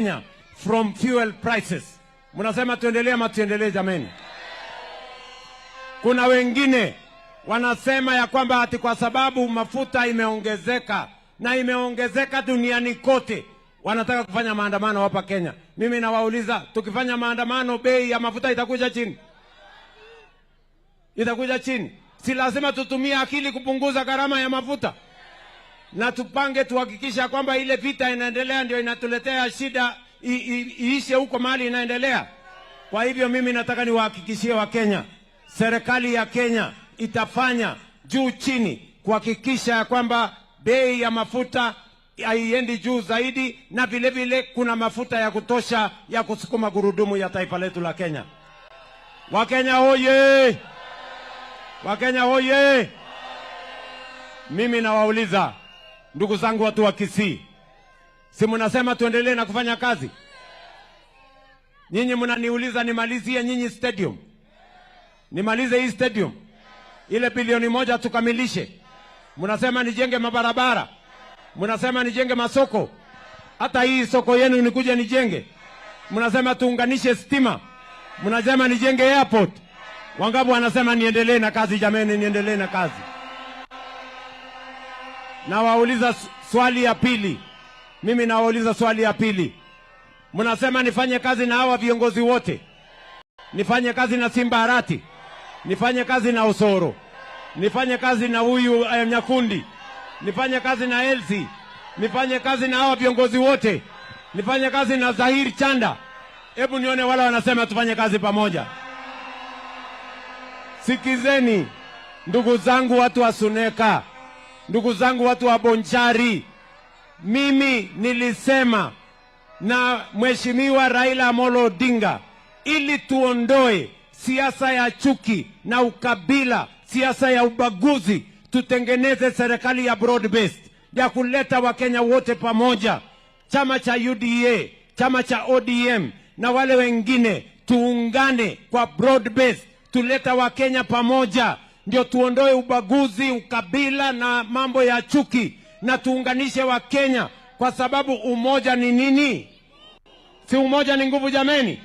Kenya from fuel prices. Mnasema tuendelee ama tuendelee jameni? Kuna wengine wanasema ya kwamba ati kwa sababu mafuta imeongezeka na imeongezeka duniani kote, wanataka kufanya maandamano hapa Kenya. Mimi nawauliza, tukifanya maandamano, bei ya mafuta itakuja chini? Itakuja chini? Si lazima tutumie akili kupunguza gharama ya mafuta na tupange, tuhakikisha kwamba ile vita inaendelea ndio inatuletea shida iishe huko mahali inaendelea. Kwa hivyo mimi nataka niwahakikishie Wakenya, serikali ya Kenya itafanya juu chini kuhakikisha ya kwamba bei ya mafuta haiendi juu zaidi, na vile vile kuna mafuta ya kutosha ya kusukuma gurudumu ya taifa letu la Kenya. Wakenya hoye! Wakenya hoye! Mimi nawauliza ndugu zangu watu wa Kisii, si mnasema tuendelee na kufanya kazi? Nyinyi mnaniuliza nimalizie nyinyi stadium, nimalize hii stadium, ile bilioni 1 tukamilishe. Mnasema nijenge mabarabara, mnasema nijenge masoko, hata hii soko yenu nikuje nijenge. Mnasema tuunganishe stima, mnasema nijenge airport. Wangapi wanasema niendelee na kazi? Jameni, niendelee na kazi. Nawauliza swali ya pili, mimi nawauliza swali ya pili. Mnasema nifanye kazi na hawa viongozi wote, nifanye kazi na Simba Arati, nifanye kazi na Osoro, nifanye kazi na huyu Nyakundi, nifanye kazi na Elsie, nifanye kazi na hawa viongozi wote, nifanye kazi na Zahir Chanda. Hebu nione wale wanasema tufanye kazi pamoja. Sikizeni ndugu zangu, watu wa Suneka, ndugu zangu watu wa Bonchari, mimi nilisema na Mheshimiwa Raila Amolo Odinga ili tuondoe siasa ya chuki na ukabila, siasa ya ubaguzi, tutengeneze serikali ya broad based ya kuleta Wakenya wote pamoja, chama cha UDA, chama cha ODM na wale wengine, tuungane kwa broad based, tuleta Wakenya pamoja, ndio tuondoe ubaguzi, ukabila na mambo ya chuki, na tuunganishe Wakenya, kwa sababu umoja ni nini? Si umoja ni nguvu jameni?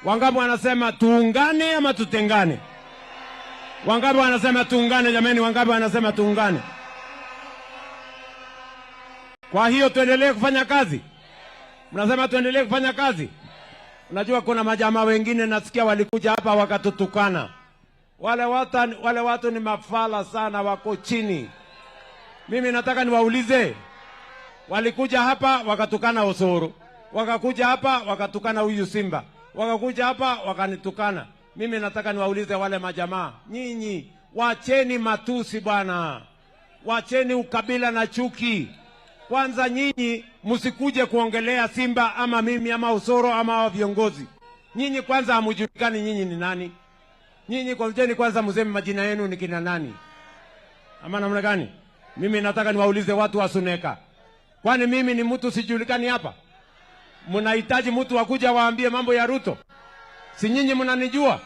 Wangapi wanasema tuungane ama tutengane? Wangapi wanasema tuungane jameni? Wangapi wanasema tuungane? Kwa hiyo tuendelee kufanya kazi. Mnasema tuendelee kufanya kazi? Unajua kuna majamaa wengine nasikia walikuja hapa wakatutukana. Wale watu ni mafala sana, wako chini. Mimi nataka niwaulize, walikuja hapa wakatukana Osoro, wakakuja hapa wakatukana huyu Simba, wakakuja hapa wakanitukana. Mimi nataka niwaulize wale majamaa, nyinyi wacheni matusi bwana, wacheni ukabila na chuki. Kwanza nyinyi msikuje kuongelea Simba ama mimi ama Osoro ama hawa viongozi. Nyinyi kwanza hamujulikani nyinyi ni nani. Nyinyi kwanzeni kwanza mseme majina yenu ni kina nani, ama namna gani? Mimi nataka niwaulize watu wa Suneka, kwani mimi ni mtu sijulikani hapa? Mnahitaji mtu akuja waambie mambo ya Ruto? Si nyinyi mnanijua?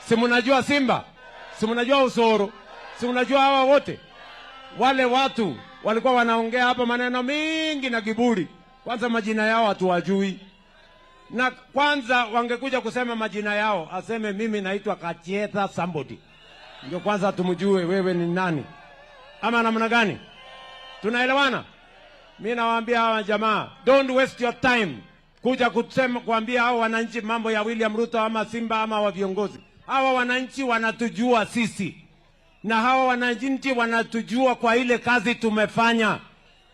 Si mnajua Simba? Si mnajua Osoro? Si mnajua hawa wote? Wale watu walikuwa wanaongea hapa maneno mingi na kiburi. Kwanza majina yao hatuwajui, na kwanza wangekuja kusema majina yao, aseme mimi naitwa Kachieta somebody, ndio kwanza tumjue wewe ni nani, ama namna gani? Tunaelewana? Mi nawaambia hawa jamaa, don't waste your time kuja kusema kuambia hao wananchi mambo ya William Ruto ama Simba ama wa viongozi. Hawa wananchi wanatujua sisi, na hawa wananchi wanatujua kwa ile kazi tumefanya,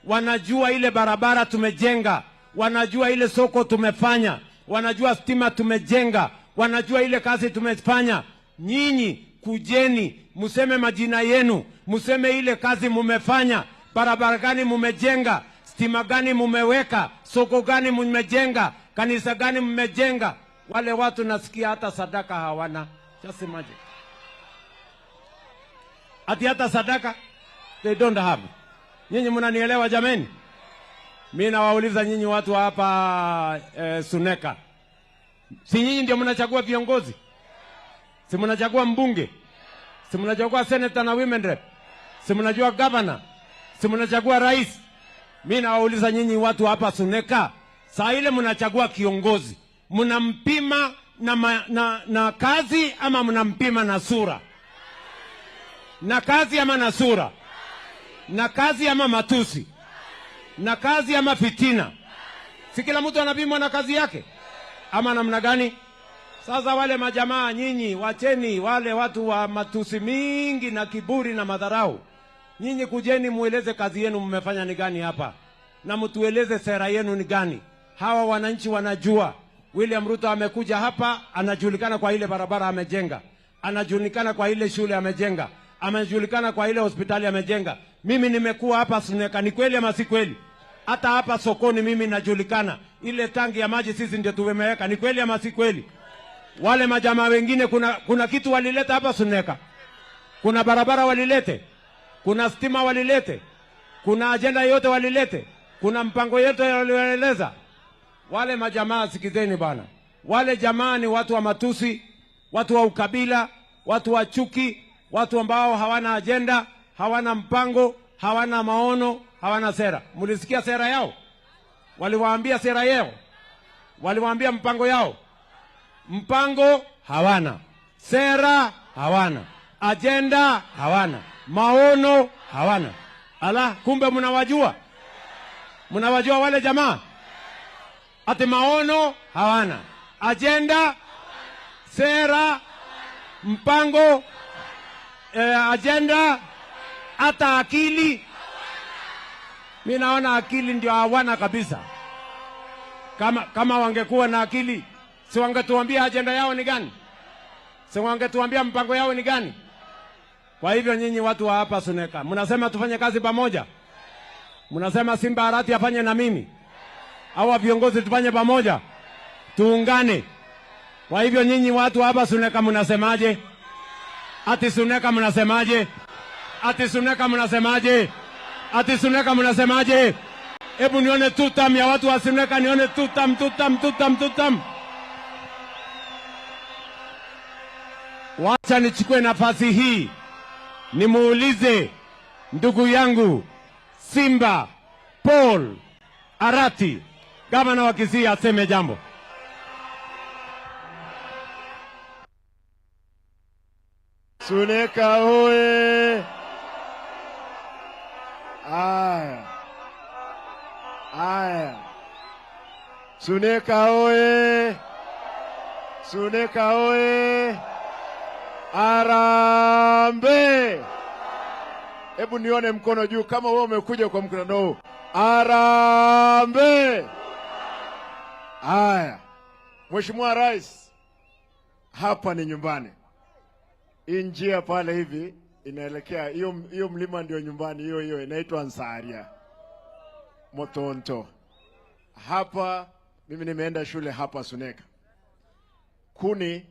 wanajua ile barabara tumejenga, wanajua ile soko tumefanya, wanajua stima tumejenga, wanajua ile kazi tumefanya. Nyinyi kujeni, museme majina yenu, museme ile kazi mumefanya, barabara gani mumejenga, stima gani mumeweka, soko gani mumejenga, kanisa gani mmejenga. Wale watu nasikia hata sadaka hawana. Just imagine. Ati hata sadaka they don't have. Nyinyi mnanielewa jameni? Mi nawauliza nyinyi watu wa hapa Suneka, si nyinyi ndio mnachagua viongozi? Si mnachagua mbunge? Si mnachagua senator na women rep? Si mnajua governor? Si mnachagua rais? Mi nawauliza nyinyi watu hapa Suneka, Saa ile mnachagua kiongozi, mnampima na kazi ama mnampima na sura? Na kazi ama na sura? Na kazi ama matusi? Na kazi ama fitina? Si kila mtu anapimwa na kazi yake ama namna gani? Sasa wale majamaa, nyinyi wacheni wale watu wa matusi mingi na kiburi na madharau. Nyinyi kujeni mueleze kazi yenu mmefanya ni gani hapa, na mtueleze sera yenu ni gani. Hawa wananchi wanajua William Ruto amekuja hapa, anajulikana kwa ile barabara amejenga, anajulikana kwa ile shule amejenga, amejulikana kwa ile hospitali amejenga. Mimi nimekuwa hapa Suneka, ni kweli ama si kweli? Hata hapa sokoni mimi najulikana, ile tangi ya maji sisi ndio tumeweka, ni kweli ama si kweli? Wale majamaa wengine kuna kitu walileta hapa Suneka? Kuna barabara walilete? Kuna stima walilete? Kuna ajenda yote walilete? Kuna mpango yote walieleza? Wale majamaa, sikizeni bana, wale jamaa ni watu wa matusi, watu wa ukabila, watu wa chuki, watu ambao hawana ajenda, hawana mpango, hawana maono, hawana sera. Mlisikia sera yao? Waliwaambia sera yao? Waliwaambia mpango yao? Mpango hawana, sera hawana, ajenda hawana, maono hawana. Ala, kumbe mnawajua, mnawajua wale jamaa. Ati maono hawana, ajenda, sera, mpango, ajenda, hata akili. Mi naona akili ndio hawana kabisa. Kama wangekuwa na akili, si wangetuambia ajenda yao ni gani? Si wangetuambia mpango yao ni gani? Kwa hivyo nyinyi watu wa hapa Suneka, mnasema tufanye kazi pamoja? Mnasema Simba Arati afanye na mimi? Hawa viongozi tufanye pamoja? Tuungane. Kwa hivyo nyinyi watu hapa Suneka mnasemaje? Ati Suneka mnasemaje? Ati Suneka mnasemaje? Ati Suneka mnasemaje? Hebu nione tutam ya watu wa Suneka, nione tutam, tutam, tutam, tutam. Wacha nichukue nafasi hii nimuulize ndugu yangu Simba Paul Arati, gavana wa Kisii, aseme jambo. Suneka oye! Aya, aya, Suneka oye! Suneka oye! Arambe! Hebu nione mkono juu kama wewe umekuja kwa mkutano huu. Arambe! Aya, Mheshimiwa Rais, hapa ni nyumbani. Hii njia pale hivi inaelekea hiyo mlima ndio nyumbani, hiyo hiyo inaitwa Nsaria Motonto. Hapa mimi nimeenda shule hapa Suneka. Kuni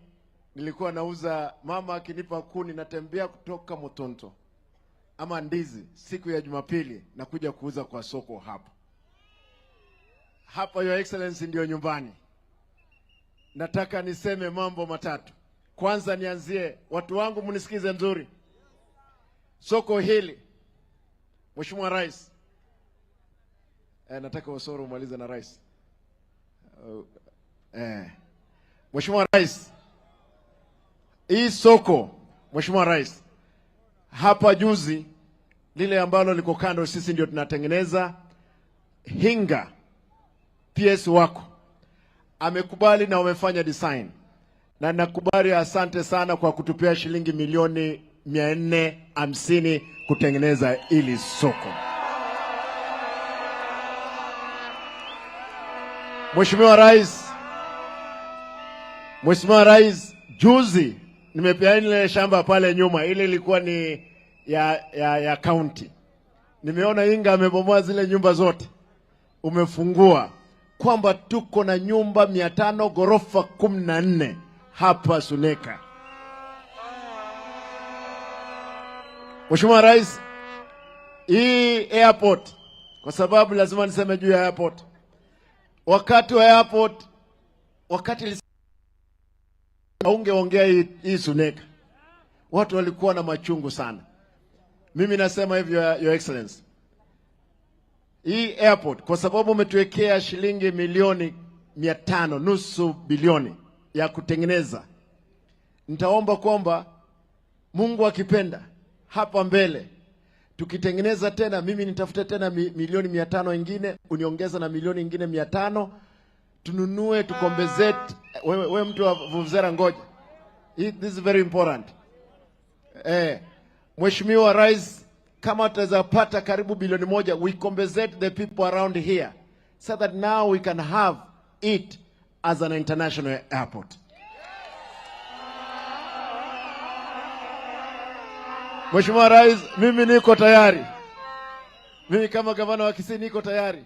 nilikuwa nauza, mama akinipa kuni natembea kutoka Motonto ama ndizi siku ya Jumapili na kuja kuuza kwa soko hapa. Hapa Your Excellency ndio nyumbani. Nataka niseme mambo matatu. Kwanza nianzie, watu wangu mnisikize nzuri. Soko hili Mheshimiwa Rais, nataka Osoro umalize na Rais. Mheshimiwa Rais, hii soko Mheshimiwa Rais, hapa juzi lile ambalo liko kando sisi ndio tunatengeneza. Hinga PS wako amekubali na wamefanya design, na nakubali, asante sana kwa kutupia shilingi milioni 450 kutengeneza ili soko. Mheshimiwa Rais, Mheshimiwa Rais, juzi nimepeana ile shamba pale nyuma, ile ilikuwa ni ya county. Nimeona Inga amebomoa zile nyumba zote, umefungua kwamba tuko na nyumba 500 ghorofa 14 hapa Suneka. Mheshimiwa Rais, hii airport, kwa sababu lazima niseme juu ya airport. Wakati wa airport, wakati ungeongea hii Suneka, watu walikuwa na machungu sana. Mimi nasema hivyo, Your Excellency, Hii airport kwa sababu umetuwekea shilingi milioni 500, nusu bilioni ya kutengeneza, nitaomba kwamba Mungu akipenda hapa mbele tukitengeneza tena, mimi nitafute tena milioni 500 ingine, uniongeza na milioni ingine 500, tununue tucompensate. Wewe mtu wa vuvuzela, ngoja. This is very important. Mheshimiwa Rais, kama tutaweza pata karibu bilioni 1, we compensate the people around here so that now we can have it as an international airport. Mheshimiwa Rais, mimi niko tayari. Mimi kama gavana wa Kisii niko tayari.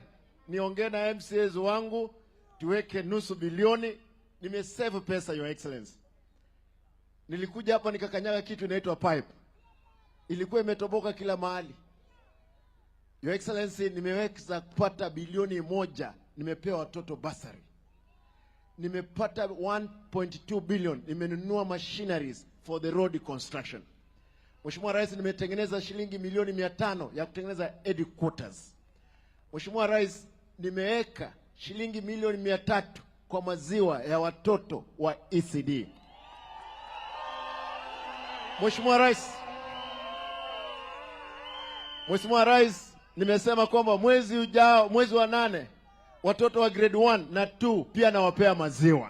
Niongee na MCAs wangu tuweke nusu bilioni. Nimesave pesa, Your Excellency. Nilikuja hapa nikakanyaga kitu inaitwa pipe. Ilikuwa imetoboka kila mahali. Your Excellency, nimeweza kupata bilioni 1, nimepewa watoto bursary. Nimepata 1.2 billion, nimenunua machineries for the road construction. Mheshimiwa Rais, nimetengeneza shilingi milioni 500 ya kutengeneza headquarters. Mheshimiwa Rais, nimeweka shilingi milioni 300 kwa maziwa ya watoto wa ECD. Mheshimiwa Rais, Mheshimiwa Rais, nimesema kwamba mwezi ujao, mwezi wa 8, watoto wa grade 1 na 2 pia nawapea maziwa.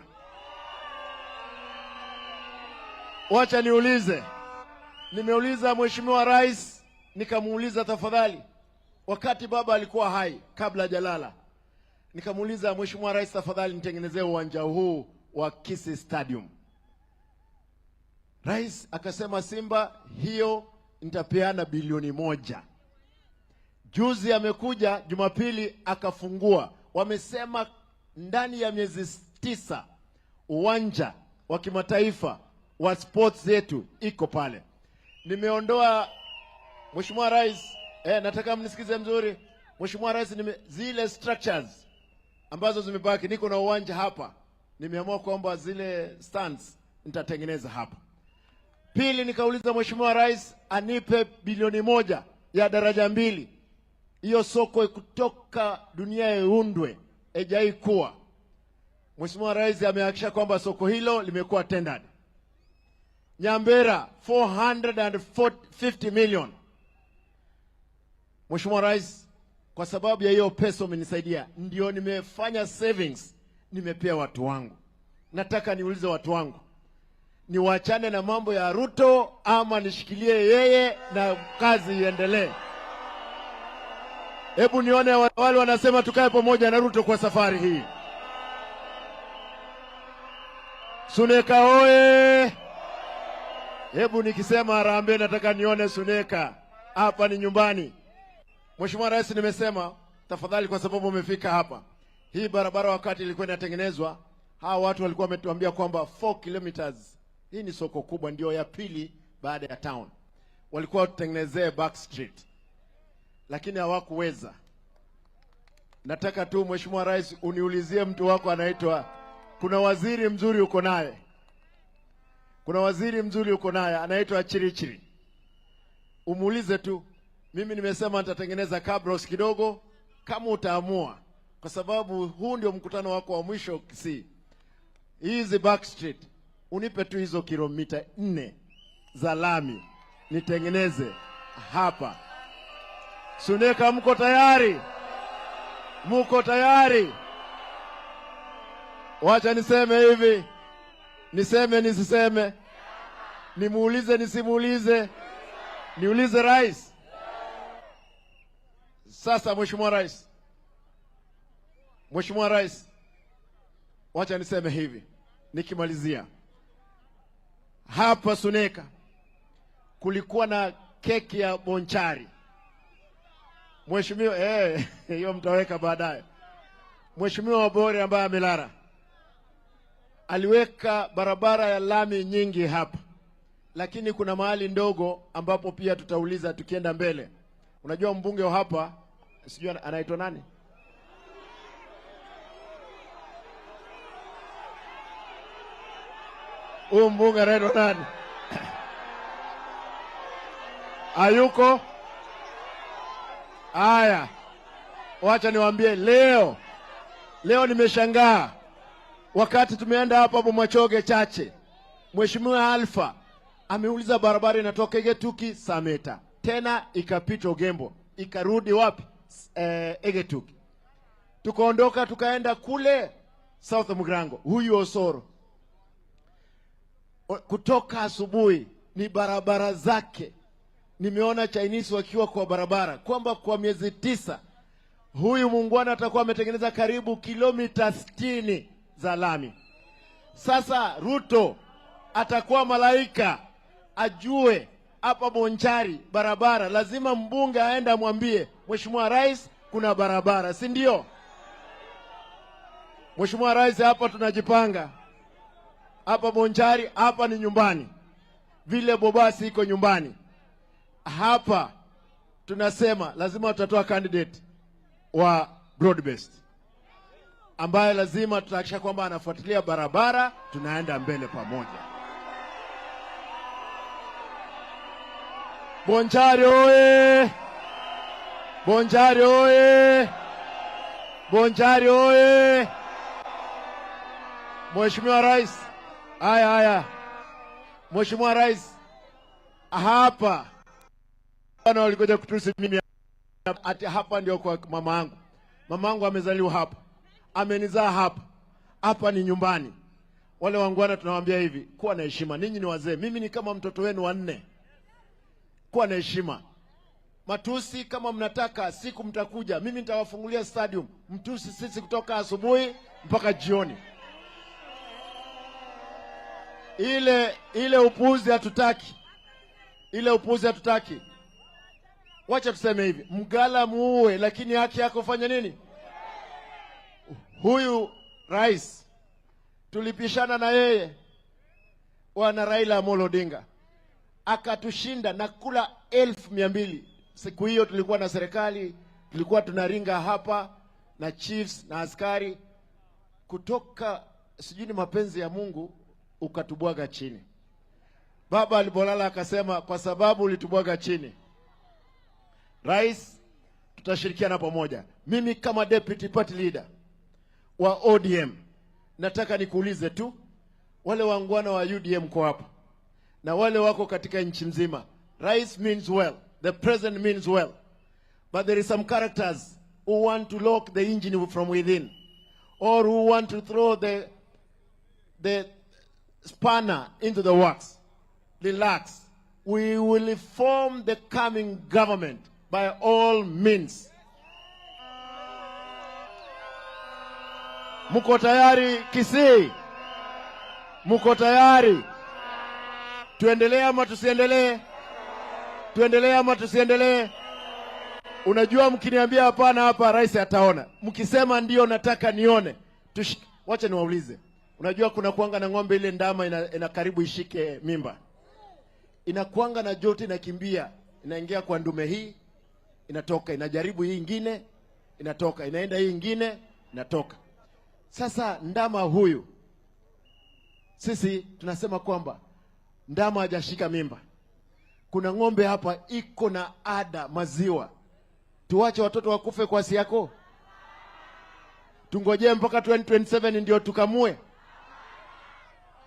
Wacha niulize. Nimeuliza Mheshimiwa Rais, nikamuuliza tafadhali, wakati baba alikuwa hai kabla hajalala, nikamuuliza Mheshimiwa Rais, tafadhali nitengenezee uwanja huu wa Kisii Stadium. Rais akasema, Simba, hiyo nitapeana bilioni 1. Juzi amekuja Jumapili akafungua. Wamesema ndani ya miezi 9 uwanja wa kimataifa wa sports yetu iko pale. Nimeondoa Mheshimiwa Rais, nataka mnisikize mzuri. Mheshimiwa Rais, zile structures ambazo zimebaki, niko na uwanja hapa. Nimeamua kwamba zile stands nitatengeneza hapa. Pili, nikauliza Mheshimiwa Rais anipe bilioni 1 ya daraja 2. Hiyo soko kutoka dunia iundwe, haijai kuwa. Mheshimiwa Rais amehakikisha kwamba soko hilo limekuwa tendered. Nyambera 450 million. Mheshimiwa Rais, kwa sababu ya hiyo pesa umenisaidia, ndio nimefanya savings, nimepea watu wangu. Nataka niulize watu wangu, niwaachane na mambo ya Ruto ama nishikilie yeye na kazi iendelee? Hebu nione wale wanasema tukae pamoja na Ruto kwa safari hii. Suneka oye! Hebu nikisema harambee, nataka nione Suneka. Hapa ni nyumbani. Mheshimiwa Rais, nimesema tafadhali, kwa sababu umefika hapa. Hii barabara wakati ilikuwa inatengenezwa, hawa watu walikuwa wametuambia kwamba 4 kilometers. Hii ni soko kubwa, ndio ya pili baada ya town. Walikuwa watutengenezee back street, lakini hawakuweza. Nataka tu Mheshimiwa Rais uniulizie mtu wako anaitwa, kuna waziri mzuri uko naye. Kuna waziri mzuri uko naye anaitwa Chirichiri. Umuulize tu, mimi nimesema nitatengeneza cabros kidogo kama utaamua, kwa sababu huu ndio mkutano wako wa mwisho Kisii. Hizi back street unipe tu hizo kilomita 4 za lami nitengeneze hapa. Suneka, mko tayari? Mko tayari? Wacha niseme hivi, niseme nisiseme, nimuulize nisimuulize, niulize rais. Sasa Mheshimiwa Rais, Mheshimiwa Rais, wacha niseme hivi nikimalizia. Hapa Suneka kulikuwa na keki ya Bonchari. Mheshimiwa, hiyo mtaweka baadaye. Mheshimiwa Obore ambaye amelala aliweka barabara ya lami nyingi hapa, lakini kuna mahali ndogo ambapo pia tutauliza tukienda mbele. Unajua mbunge wa hapa sijui anaitwa nani? Huyu mbunge anaitwa nani? Hayuko? Haya. Wacha niwaambie leo, leo nimeshangaa wakati tumeenda hapa Bomachoge Chache, Mheshimiwa Alpha ameuliza barabara inatoka Egetuki Sameta, tena ikapita Ogembo, ikarudi wapi? Egetuki. Tukaondoka tukaenda kule South Mugrango, huyu Osoro kutoka asubuhi ni barabara zake. Nimeona Chinese wakiwa kwa barabara, kwamba kwa miezi 9 huyu muungwana atakuwa ametengeneza karibu kilomita 60 za lami. Sasa Ruto atakuwa malaika, ajue hapa Bonchari barabara, lazima mbunge aende amwambie Mheshimiwa Rais kuna barabara, si ndio? Mheshimiwa Rais, hapa tunajipanga hapa Bonchari, hapa ni nyumbani, vile Bobasi iko nyumbani. Hapa tunasema lazima tutatoa candidate wa broad based ambaye lazima tutahakikisha kwamba anafuatilia barabara, tunaenda mbele pamoja. Bonchari oye! Bonchari oye! Bonchari oye! Mheshimiwa Rais, haya haya, Mheshimiwa Rais, hapa bwana walikuja kutusi mimi ati hapa ndio kwa mama yangu. Mama yangu amezaliwa hapa, amenizaa hapa, hapa ni nyumbani. Wale wangwana tunawaambia hivi, kuwa na heshima. Ninyi ni wazee, mimi ni kama mtoto wenu wa 4. Kuwa na heshima. Matusi kama mnataka, siku mtakuja, mimi nitawafungulia stadium. Mtusi sisi kutoka asubuhi mpaka jioni. Ile upuzi hatutaki. Ile upuzi hatutaki. Wacha tuseme hivi, mgala muue, lakini haki yako fanya nini? Huyu rais tulipishana na yeye, Bwana Raila Amolo Odinga, akatushinda na kula 200,000. Siku hiyo tulikuwa na serikali, tulikuwa tunaringa hapa na chiefs na askari. Kutoka sijui ni mapenzi ya Mungu ukatubwaga chini. Baba alipolala akasema, kwa sababu ulitubwaga chini, Rais, tutashirikiana pamoja. Mimi kama deputy party leader wa ODM nataka nikuulize tu, wale wangwana wa UDM kwa hapa na wale wako katika nchi mzima, Rais means well, the president means well, but there is some characters who want to lock the engine from within, or who want to throw the spanner into the works. Relax. We will form the coming government by all means. Muko tayari Kisii? Muko tayari? Tuendelee ama tusiendelee? Tuendelee ama tusiendelee? Unajua mkiniambia hapana hapa rais ataona. Mkisema ndio nataka nione. Wacha niwaulize. Unajua kuna kuanga na ng'ombe ile ndama ina karibu ishike mimba. Inakuanga na joto, inakimbia, inaingia kwa ndume hii, inatoka, inajaribu hii ingine, inatoka, inaenda hii ingine, inatoka. Sasa ndama huyu, sisi tunasema kwamba ndama hajashika mimba. Kuna ng'ombe hapa iko na ada maziwa. Tuache watoto wakufe kwa siako? Tungojee mpaka 2027 ndio tukamue?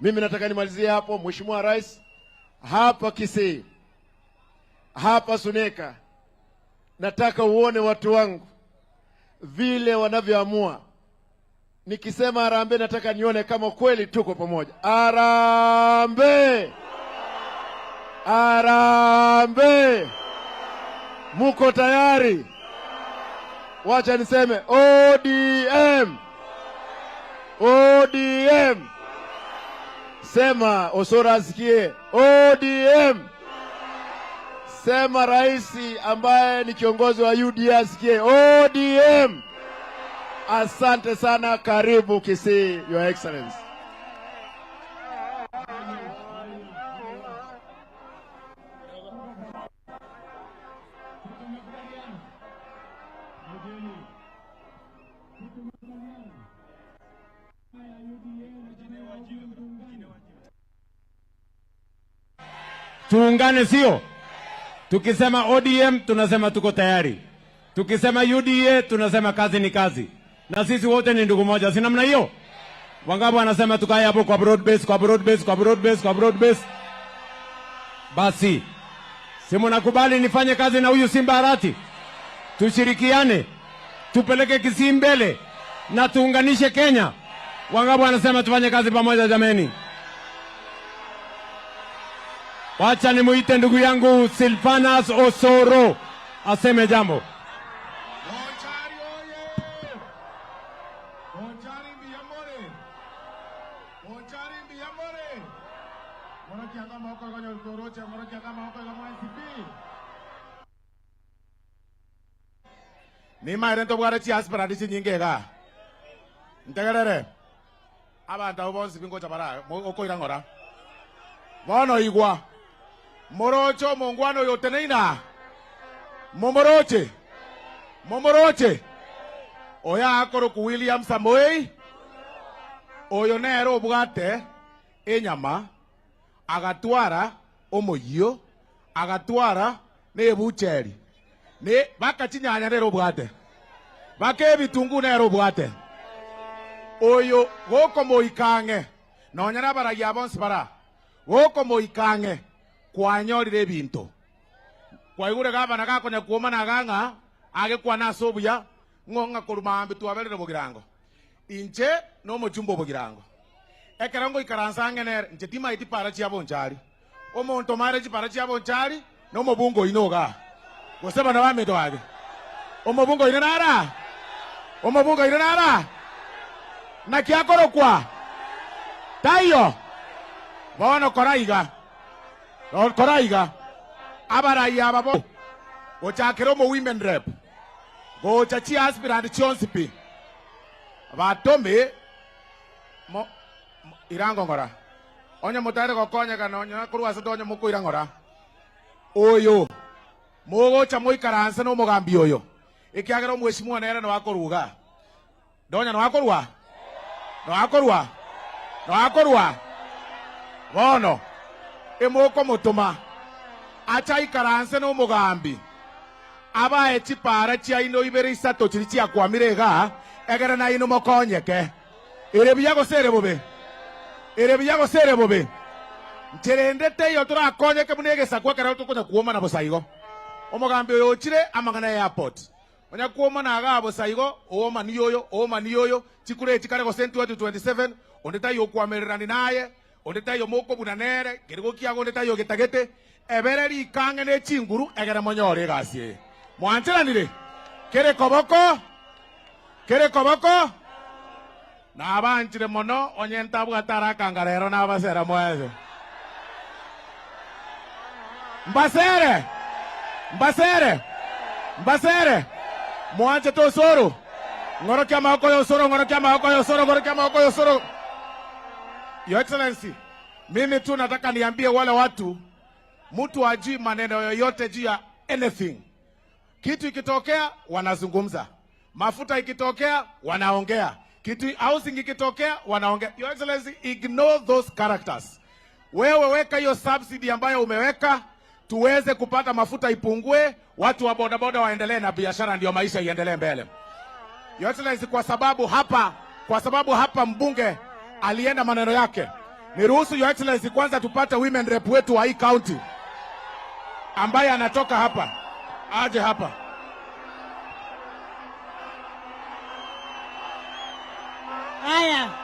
Mimi nataka nimalizie hapo, Mheshimiwa Rais. Hapa Kisii, hapa Suneka, nataka uone watu wangu vile wanavyoamua. Nikisema harambee, nataka nione kama kweli tuko pamoja. Harambee! Harambee! Muko tayari? Wacha niseme ODM. ODM. Sema Osoro asikie ODM. Sema rais ambaye ni kiongozi wa UDA asikie ODM. Asante sana, karibu Kisii, Your Excellency. Tuungane, sio? Tukisema ODM tunasema tuko tayari. Tukisema UDA tunasema kazi ni kazi, na sisi wote ni ndugu moja, si namna hiyo? Wangapi wanasema tukae hapo kwa broad base, kwa broad base, kwa broad base, kwa broad base? Basi si mnakubali nifanye kazi na huyu Simba Arati, tushirikiane, tupeleke Kisii mbele na tuunganishe Kenya. Wangapi wanasema tufanye kazi pamoja jameni? Wacha nimuite ndugu yangu Silvanus Osoro aseme jambo. Bonchari oye! Bonchari mbiyamore! Bonchari mbiyamore! Moro kianga moko konyo toroche, moro kianga moko kama NCP. Ni maire ntobware chi aspirant chinyinge iga. Ntegerere. Abanto abo bonsi bingocha bara okoira ng'ora. Bono igwa. Morocho omongwana oyo oteneina. Momoroche. Momoroche. Oyo akoroku William Samoei. Oyo nere obwate enyama agatwara omoyio agatwara nebucheri ne baka chinyanya nere obwate baka ebitungu nere obwate oyo gokomoikang'e nonya na abaragia bonsi bara gokomoikang'e kwanyorire ebinto kwaigure gabana gakonya kuoma na gang'a agekwana ase obuya ng'o ng'a korwa maambi twaberere bogirango inche nomochumba obogirango ekero ngoikaransa ang'e nere inche timaeti para chia bonchari omonto mare chipara chia bonchari nomobungo oino iga gose bana bameto age omobungo oino nara omobungo oino nara naki akorokwa taiyo bono koraiga koraiga abarai aba bo gochakera omo women rep gocha chi aspirant chionsi pi batome mo irango ng'ora onye motare gokonyeka nonya korwa ase tonye mokoira ng'ora oyo mogocha moikaranse na omogambi oyo ekiagera omweshimiwa nere noakoruga donya noakorwa noakorwa noakorwa bono emokomotoma acha ikaranse na omogambi abae chipara chiaino ibere isato chiri chiakwamire iga egere naino mokonyeke ere buya gose ere bobe ere buya gose ere bobe ncherendete iyo torakonyeke buna egesakwa ekero tokonya kuomana bosa igo omogambi oyo ochire amang'ana ya airport onya kuomana iga bosa igo oomani oyo oomani oyo chikure chikare gose 2027 onde taiyo okwamererani naye onde taiyo mokobuna nere kerigo kiago onde taiyo getagete ebere rikang'e ne chinguru egere monyore egasi eye mwancheranire kere koboko kere koboko nabanchire mono onye ntabwate arakanga rero nabasera mwese mbasere mbasere mbasere mwanchete osoro ng'orokia amaboko ya osoro ng'orokia amaboko ya osoro ng'orokia amaboko ya osoro. Your Excellency, mimi tu nataka niambie wale watu, mtu ajui maneno yoyote juu ya anything. Kitu ikitokea wanazungumza, mafuta ikitokea wanaongea, kitu housing ikitokea wanaongea. Your Excellency, ignore those characters. Wewe weka hiyo subsidy ambayo umeweka tuweze kupata mafuta ipungue, watu wa bodaboda waendelee na biashara, ndio maisha iendelee mbele. Your Excellency, kwa sababu hapa mbunge alienda maneno yake. Niruhusu Your Excellency kwanza tupate women rep wetu wa hii county ambaye anatoka hapa aje hapa. Haya.